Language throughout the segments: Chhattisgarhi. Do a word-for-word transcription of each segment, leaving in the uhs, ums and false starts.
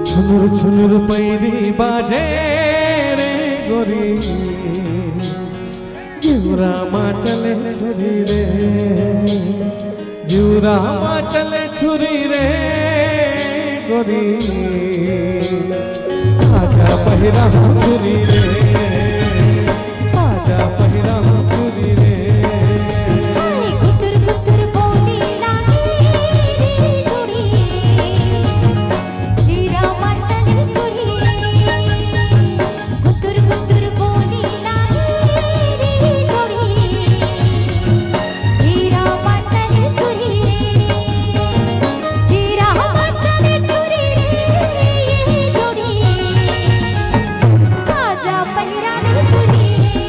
छुनुर छुनुर पैरी बाजे रे गोरी, जिउरा मा चले छुरी रे, जिउरा मा चले छुरी रे गोरी, आजा पहिरा छुरी रे, आजा पहिरा छुरी रे। हाय घुटुर घुटुर बोली लागे रे गोरी, जिउरा मा चले छुरी रे। गुतुर गुतुर बोली लागे रे गोरी, जिउरा मा चले छुरी रे, जिउरा मा चले छुरी रे, ये जोड़ी। आजा पहिरा दे छुरी रे।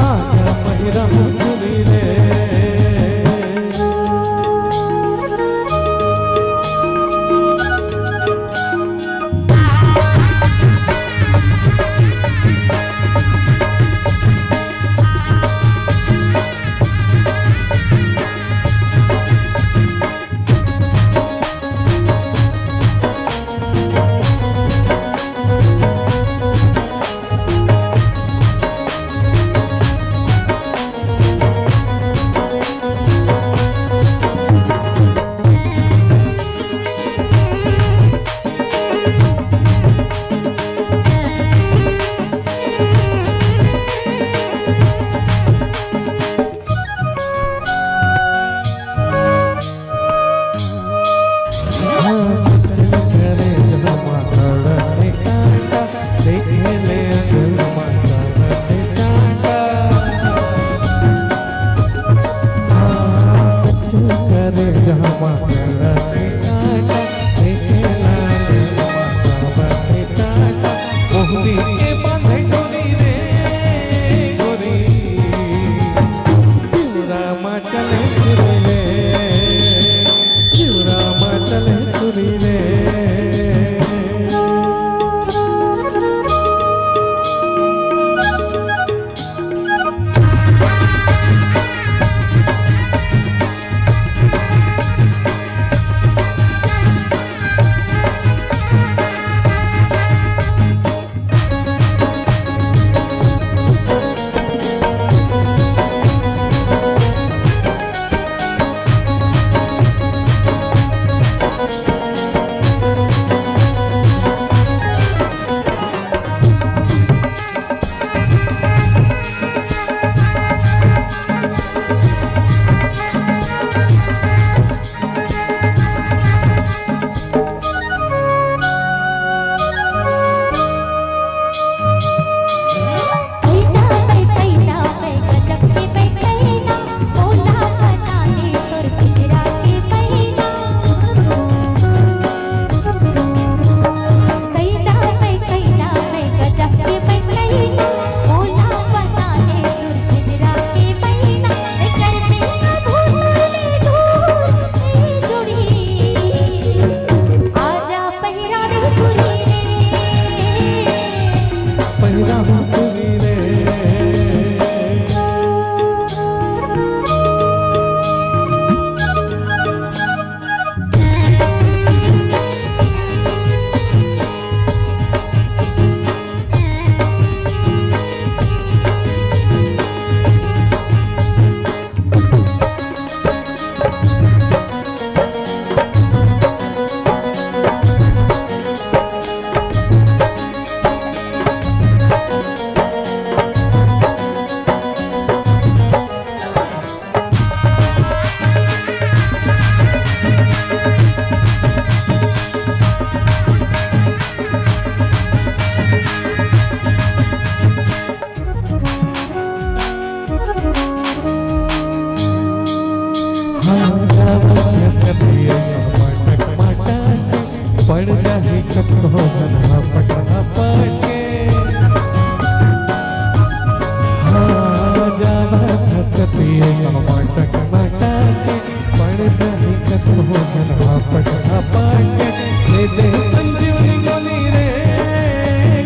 आजा पहिरा छुरी रे। दे संजीवनी गोली रे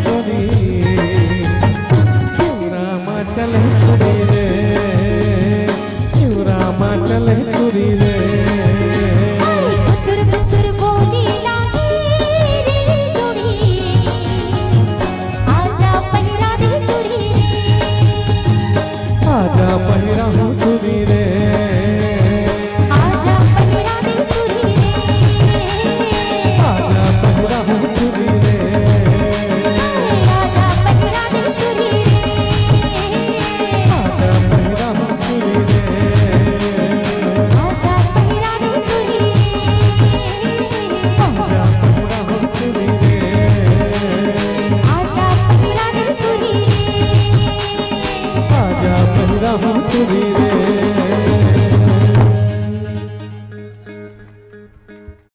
गोली, क्यों रामा चले छुरी रे, क्यों रामा चले छुरी रे।